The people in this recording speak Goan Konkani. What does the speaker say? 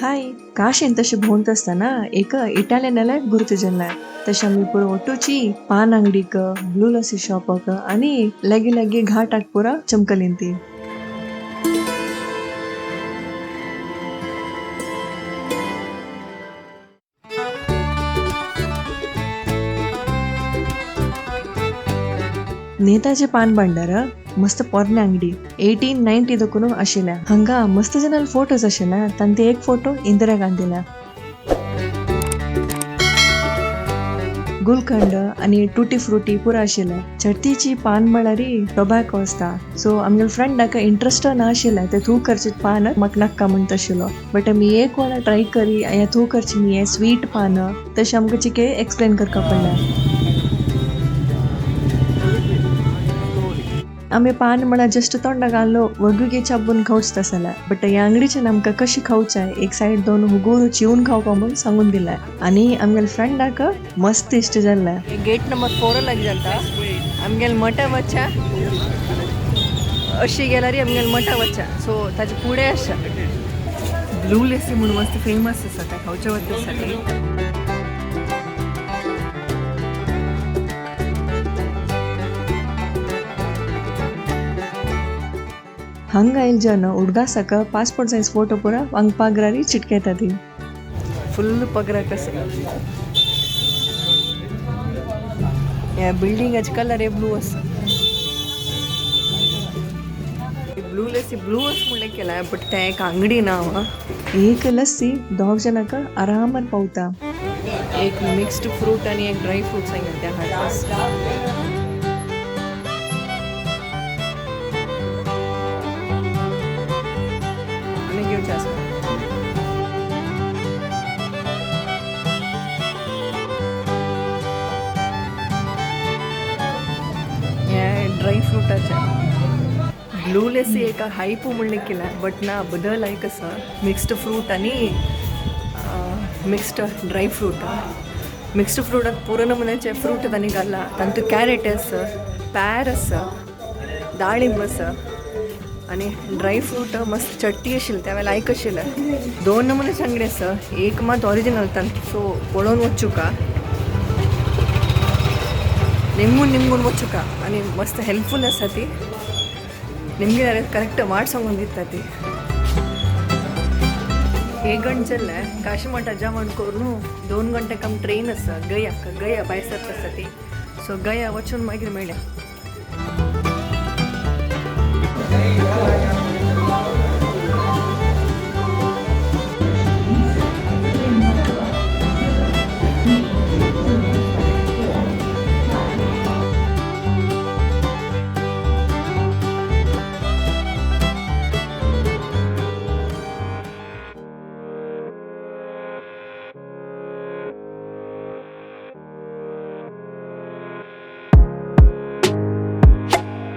हाय काशेन तशें भोंवत आसतना एक इटालियन गुर्त जाल्लें. तशें आमी पुरो ಒಟ್ಟುಚಿ पान अंगडीक, ब्लू लस्सी शॉपाक आनी लागी लागी घाटाक पुरा चमकलीं ती. नेताजी पान भांडार मस्त पोरणे अंगडी 1890 दकून आशिल्ल्या. हांगा मस्त जणांले फोटोज आशिल्ले, तांचे एक फोटो इंदिरा गांधीला. गुलकंद आनी टुटी फ्रुटी पुरा आशिल्लें. चडतीची पान म्हळ्यार टोबॅको आसता. सो आमगेले फ्रेंडाक इंट्रस्ट ना आशिल्लें, ते थू करचे पान म्हाका नाका म्हणटा आशिल्लो. बट आमी एक वेळा ट्राय करी, हें थू करचें न्ही, हें स्वीट पान, तशें आमकां चिके एक्सप्लेन करपा पडलें. आमी पान म्हळ्यार जस्ट तोंडा घालो वगुगे चाबून खावच तसले, बट ह्या अंगडीच्यान आमकां कशें खावचें एक सायड दोन हुगूर चिवन खावपा म्हूण सांगून दिलें आनी आमगेले फ्रेंडाक मस्त इश्ट जाल्लें. गेट नंबर 4 लागी जाता. आमगेले मठा वच्चा अशी गेल्यार आमगेले मठा वच्चा, सो ताजे फुडें आसा ब्लू लेसी म्हूण मस्त फेमस आसा, त्या खावच्या वचसाठी. हांगा आयल जन उडगासाक पासपोर्ट सायज फोटो पुरा हांगा पागरारी चिटकेता ती. फुल पगराक आसा. ह्या बिल्डिंगाचे कलर हे ब्लू आसा. ब्लू लस्सी ब्लू आसा म्हणलें केलां, बट तें एक आंगडी ना. एक लस्सी दोग जणांक आरामान पावता. एक मिक्स्ड फ्रूट आनी एक ड्राय फ्रूट सांगितलें त्या हाडपास. आनी घेवचें आसा. हें ड्राय फ्रुटाचें ब्लू लेसी एक हायप म्हणलें केलां, बट ना बदल लायक आसा. मिक्स्ड फ्रूट आनी मिक्स्ड ड्राय फ्रूट. मिक्स्ड फ्रुटाक पुरो नमुन्याचे फ्रूट तांणी घाला. तातूंत कॅरेट आसा, पॅर आसा, दाळिंब आसा आनी ड्राय फ्रूट मस्त चट्टी आशिल्ली त्या वेळार लायक आशिल्लें. दोन नमुन्याचे अंगडी आसा, एक मात ओरिजिनल तांतू, सो पळोवन वचुका, निमगून निमगून वचुका आनी मस्त हेल्पफूल आसा ती. निमगे जाल्यार करेक्ट वाट सांगून दिता ती. एक गंट जाल्लें काशीमठा जेवण करून 2 घंटे कम ट्रेन आसा गयाक, गया भायर सरता आसा ती. सो गया वचून मागीर मेळया.